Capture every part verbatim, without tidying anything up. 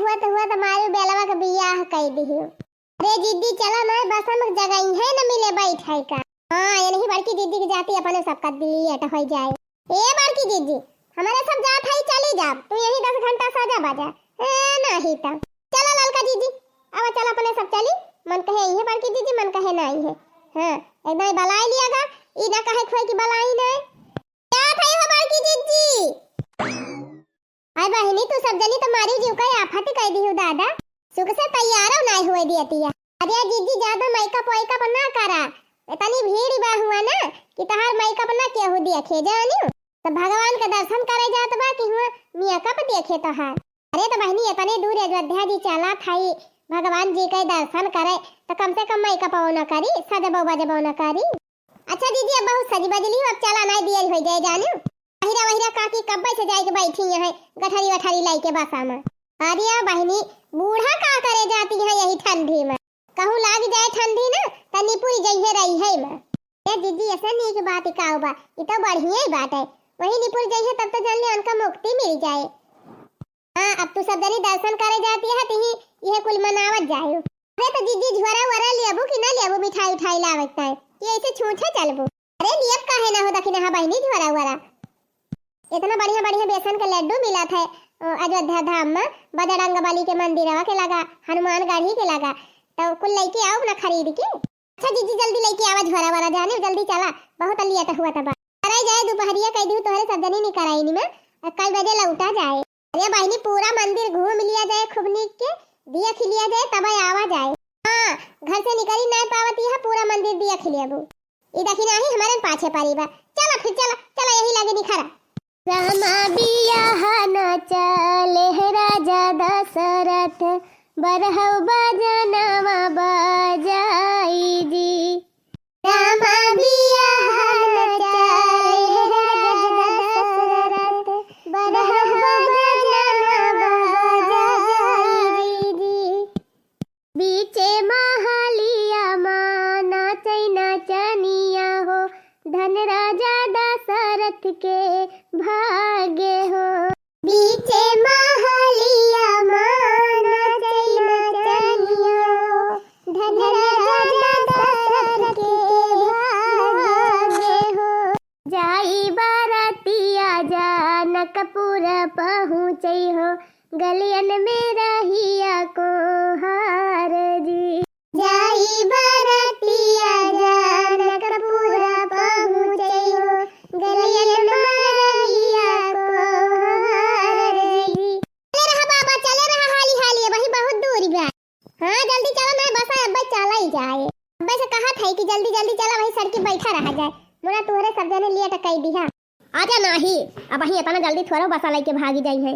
मत हुआ त मारू बेलवा के बियाह कई दिहू। अरे जिज्जी, चला ना, बस हम जगह ही है न मिले बैठे का। हाँ, ये नहीं बड़की जिज्जी के जाती अपने सबका दियत होइ जाए। ए बड़की जिज्जी, हमरे सब जात है, चली जाब, तू यही दस घंटा सजा बजा। ए, नहीं त चला ललका जिज्जी, अब चल अपने सब चली, मन कहे यही बड़की जिज्जी, मन कहे नहीं है। हाँ, एकदम बलाई लिया गा, ई ना कहे खोए कि बलाई नहीं। जात है हो बड़की जिज्जी। अरे बहिनी, तू सब जनी तो मारी जीव का आफत कई दिहू दादा। सुख से तैयारो नाई हुए दियतिया। अरे जिज्जी, ज्यादा मेकअप वेकअप ना करा, इतनी भीड़ बा हुआ ना कि तहार मेकअप ना केहू देखे जानियो। तो भगवान के दर्शन करे जात बा कि हुआ मेकअप देखे तोहार। अरे तो बहिनी, इतने दूर अयोध्या जी चला थाई भगवान जी के दर्शन करे, तो कम से कम मेकअप ना करी, सजबो बजबो ना करी। अच्छा दीदी, अब बहुत सजी बजली हो, अब चला, नाई दियर होइ जाए जानियो। वहिरा वहिरा काकी कब्बे से जाए के बैठी हैं गठरी वठरी लाई के बसा में। अरे बहिनी, बूढ़ा का करे जाती है यही ठंडी में? कहूँ लाग जाए ठंडी ना, त निपुर जइहे रही है में। ए दीदी, ऐसे नीक बात का बा, ई तो बढ़िया ही बात है। वही निपुर जइहे तब तो जान ले उनका मुक्ति मिल जाए। हाँ, अब तू सब जनी दर्शन करे जाती है, तिही इहे कुल मनावत जायु। अरे तो जीजी, झोरा वोरा लेबू कि ना लेबू, मिठाई उठाई लावे के ताई, कि ऐसे छूछे चलबू? अरे लियब काहे ना हो दखिनहा बहिनी झोरा वोरा। इतना बढ़िया बढ़िया बेसन के लड्डू मिलत है, अ, अयोध्या धाम में, बजरंग बली के मंदिरवा के लगा, हनुमान गढ़ी के लगा, तो कुल लेके आओ ना खरीद के। अच्छा जीजी, जल्दी लेके आवा झोरा वोरा, जाने जल्दी चला, बहुत लेट हुआ तबा। अरे जाए दोपहरिया कह दू तोहरे सब जनी निकराई में, कई बजे लौटा जाए। अरे बहिनी, पूरा मंदिर घूम लिया जाए खूब नीक के, देख लिया जाए, तब आवा जाए। हाँ, घर से निकली नहीं पावती है, पूरा मंदिर देख लेबू। ई दखिनहा ही हमारे पाछे परी बा। चला फिर, चला, चला, यही लागे निखरा। रामा बियाह न चले है राजा दशरथ, बरहौ बजनवा बजाई जी। रामा बियाह न चले राजा दशरथ, बरहौ बजनवा बजाई जी। बीचे महलिया मा नाचै नचनिया हो, धन राजा दशरथ के भाग्य हो। बीचे महलिया मा नाचै नचनिया हो, धन राजा दशरथ के भाग्य हो। जाई बरतिया जनकपुर पहुँचै हो, गलियन में रहिया कोहार जी। जाई बरतिया जनकपुर पहुँचै हो, गलियन में रहिया कोहार जी। चले रहा बाबा, चले रहा हाली हाली, वही बहुत दूर बा। हाँ, जल्दी चला, नहीं बस अब्बे चला ही जाए। अब्बे से कहा था कि जल्दी जल्दी चला, वही सड़की बैठा रहा जाए। मुना तोहरे सब जने लेट कई दिहा। आजा नाही, अब वही इतना जल्दी थोड़ा बसा लेके भागी जाई है।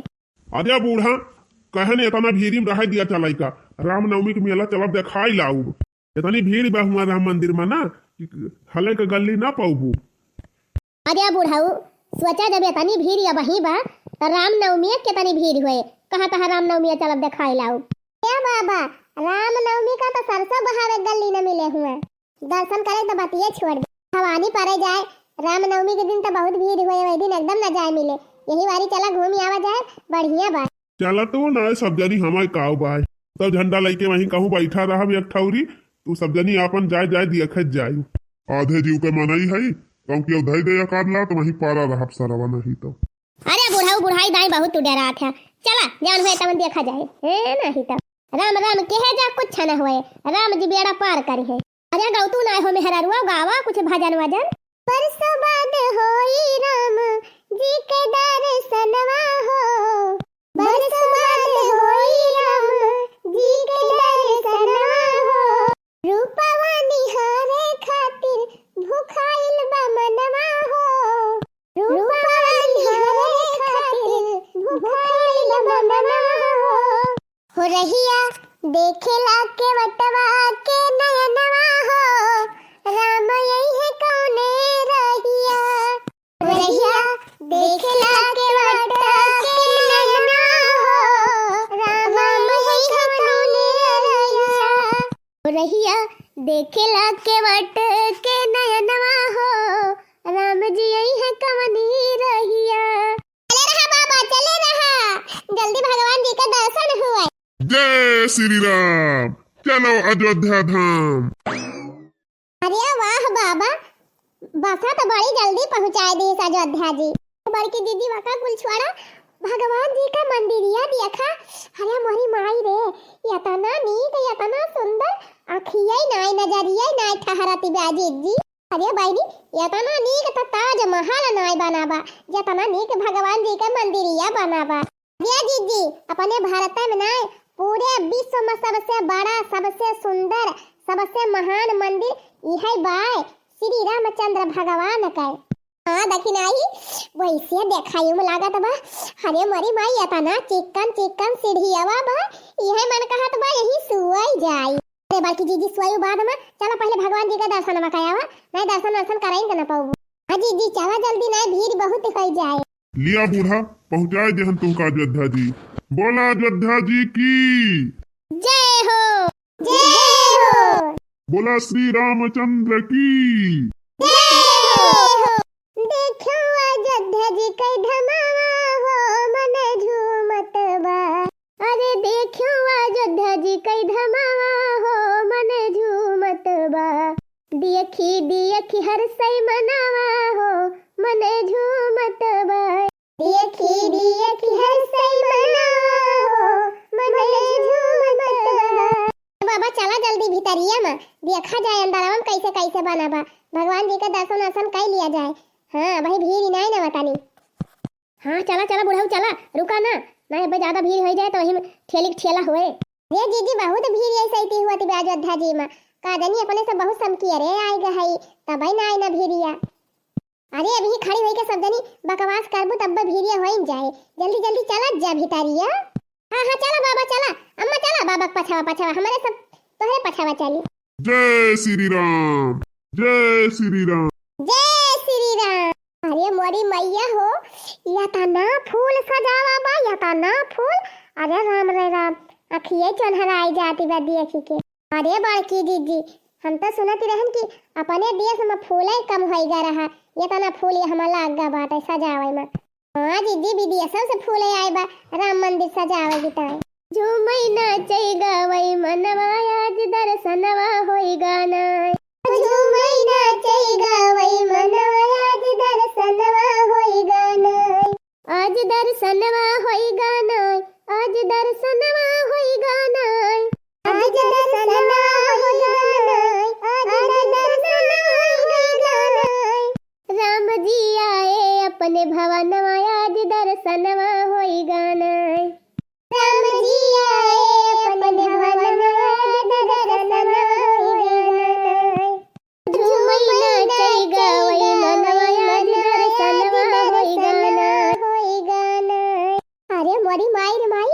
अरे बूढ़ा, कहन इतना भीड़ में रह दिया चलाई का, रामनवमी के मेला चलब देखाई लाऊ। इतनी भीड़ बा हुआ राम मंदिर में ना, कि हले के गली ना पाऊबू। अरे बुढ़ऊ, सोचा जब इतनी भीड़ अबही बा, त रामनवमी के कितनी भीड़ होए। कहाँ तहाँ रामनवमी चलब देखाई लाऊ। ए बाबा, रामनवमी का तो सरसों बहावे गली न मिले हुए। दर्शन करे तो बतिये छोड़ दे। भवानी परे जाए, रामनवमी के दिन तो बहुत भीड़ होए, वही दिन एकदम न जाए मिले। यही वारी चला घूमी आवा जाए, बढ़िया बा। चला तो ना, सब जनी हमारे काव बाय। सब झंडा लेके वहीं कहूँ बैठा रहब एक ठौरी, तू सब जनी आपन जाए जाए दियखत जाए। आधे जीव के मनई है, क्योंकि उधर दे कर ला तो वहीं पारा रहब सरवा नहीं तो। अरे बुढ़ऊ बुढ़ाई दाई बहुत तू डरात है। चला, जान होए तवन देखा जाए। ए, नहीं तो। राम राम कहे जा, कुछ न होए। राम जी बेड़ा पार करी है। अरे गौतू ना हो मेहररुआ, गावा कुछ भजन वजन। बरसों बाद होई राम जी के दर्शनवा हो। बरसों बाद होई राम जी के दर्शनवा हो। रूपवा निहारे खातिर भुखाइल बा मनवा हो। रूपवा निहारे खातिर भुखाइल बा मनवा हो। हो रहिया देखेला केवटवा के नयनवा हो, राम अइहे कौने रहिया। हो रहिया देखेला केवटवा के नयनवा हो, राम अइहे कौने रहिया। हो रहिया देखेला केवट के नयनवा हो, राम जी अइहे कवनी रहिया। चले रहा बाबा, चले रहा, जल्दी भगवान जी के दर्शन हुए। श्री राम, चलो अयोध्या धाम। अरे वाह बाबा, बसा तो बड़ी जल्दी पहुँचाए दीस अयोध्या जी। बड़की दीदी वका कुल छोड़ा, भगवान जी का मंदिरिया देखा। अरे मोरी माई रे, एतना नीक, एतना सुंदर, अखियै नाय, नजरियै नाय ठहरत बा जीजी। अरे बहिनी, एतना नीक त ताजमहल नाय बना बा, जेतना नीक भगवान जी के मंदिरिया बना बा। अरे जीजी, अपने भारत में नाय, पूरे विश्व में सबसे बड़ा, सबसे सुंदर, सबसे महान मंदिर इहे बाय, श्री रामचंद्र भगवान के। हाँ, देखी नाही, वैसे देखाई में लागत बा। अरे मोरी माई, एतना चिक्कन चिक्कन सीढ़ियावा बा, इहे मन कहत बा यही सुअई जाई। अरे बड़की जीजी, सोयू बाद में, चला पहिले भगवान जी के दर्शनवा करावा, नाहीं दर्शन वर्शन कराइन के न पाउबू। हाँ जीजी, चला जल्दी, नाहीं भीड़ बहुत होइ जाए। लिया बूढ़ा, पहुँचाए देहन तुमका अयोध्या जी। बोला अयोध्या जी की। जय हो। जय हो। बोला श्री रामचंद्र की। जय हो। देखो अयोध्या जी कई धमावा हो, मन झूमत बा। अरे देखो अयोध्या जी कई धमावा हो, मन झूमत बा। देखी देखी हर्षै मनावा हो, मन झूमत बा। देखी देखी हर्षै मनावा हो, मन झूमत बा। बाबा चला जल्दी भीतरिया में, देखा जाए अंदरवा में कैसे कैसे बना बा। भगवान जी के दर्शन वर्शन कई लिया जाए। हाँ, अबही भीड़ नाय न बतानी। हाँ, चला, चला बुढ़ऊ, चला, रुका ना, ना, अबे ज्यादा भीड़ होइ जाए तो वही में ठेली के ठेला होए। रे जीजी, बहुत भीड़ ऐसे ही हुआ थी अयोध्या जी में, का जानी अपने से बहुत समकी अरे आए गए, तबे ना आए ना भीड़िया। अरे अबही खड़ी होई के सब जनी बकवास करबू तब भीड़िया होइन जाए, जल्दी जल्दी चला जा भीतरिया। हाँ, हाँ, चला बाबा, चला, अम्मा, चला बाबा के पछावा, पछावा, हमरे सब तोहरे पछावा चली। जय श्री राम, जय श्री राम। जय श्री राम। अरे मोरी मैया हो, एतना फूल सजावा बा, एतना फूल। अरे राम रे राम, अखिये चोन्हराई जाती बा देखी के। अरे बड़की जीजी, हम तो सुनत रहन कि अपने देश में फूले कम होइगा रहा, एतना फूल ये हमार लाग गा बाटे सजावे में। हाँ जीजी, विदेशों से फूले आए बा राम मंदिर सजावे की ताई। झूमई नाचई गावई मनवा आज दर्शनवा होई गाना। झूमई नाचई गावई मनवा आज दर्शनवा होई गाना। आज दर्शनवा होई गाना। आज दर्शनवा होई गाना। आज दर्शनवा होई गाना। आज दर्शनवा होई गाना। राम जी आए अपने भवनवा, आज दर्शनवा होई गाना। राम जी आए अपने भवनवा, आज दर्शनवा होई गाना। झूमई नाचई गावई मनवा, आज दर्शनवा होई गाना। होई गाना। अरे मोरी माई रे माई,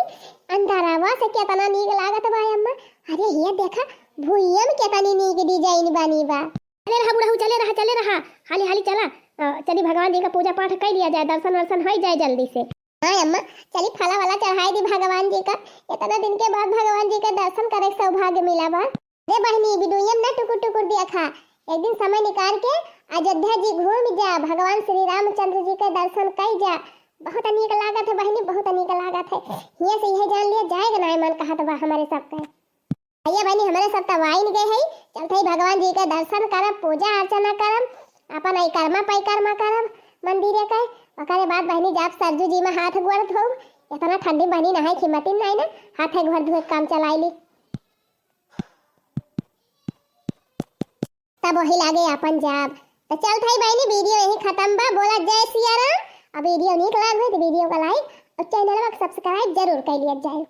अंधारावा से केतना नीक लागत बा अम्मा। अरे हिया देखा, भुइया में केतनी नीक design बनी बा। चले रहा बुढ़ऊ, चले रहा, चले रहा, हाली हाली चला। अ, चली भगवान जी का पूजा पाठ कई लिया जाए, दर्शन वर्शन होई जाए जल्दी से। हाँ अम्मा, चली फला वाला चढ़ाई दी भगवान जी का। इतना दिन के बाद भगवान जी का दर्शन करे के सौभाग्य मिला बा। रे बहिनी, video में ना टुकुर टुकुर देखा। एक दिन समय निकाल के अयोध्या जी घूम जा, भगवान श्री रामचंद्र जी के दर्शन कई जा। बहुत नीक लागत है बहिनी, बहुत नीक लागत है। हियाँ से यह जान लिया जाएगा ना मन कहत बा हमारे सबके। भैया बहिनी, हमरे सब तब आइन गए है, चलत है भगवान जी के दर्शन करब, पूजा अर्चना करब, अपन अइकर्मा पैकर्मा करब मंदिरे के। ओकरे बाद बहिनी जाब सरजू जी में हाथ गोड़ धोब। इतना ठंडी बहिनी नहाए की हिम्मतिन नहीं ना, हाथ गोड़ धोए काम चलाई ली। तब वही लागे अपन जाब। तो चलत है बहिनी, video यही खत्म बा। बोला जय सिया राम। अब video नीक लाग हो तो video का like और channel का subscribe जरूर कर लिया जाए।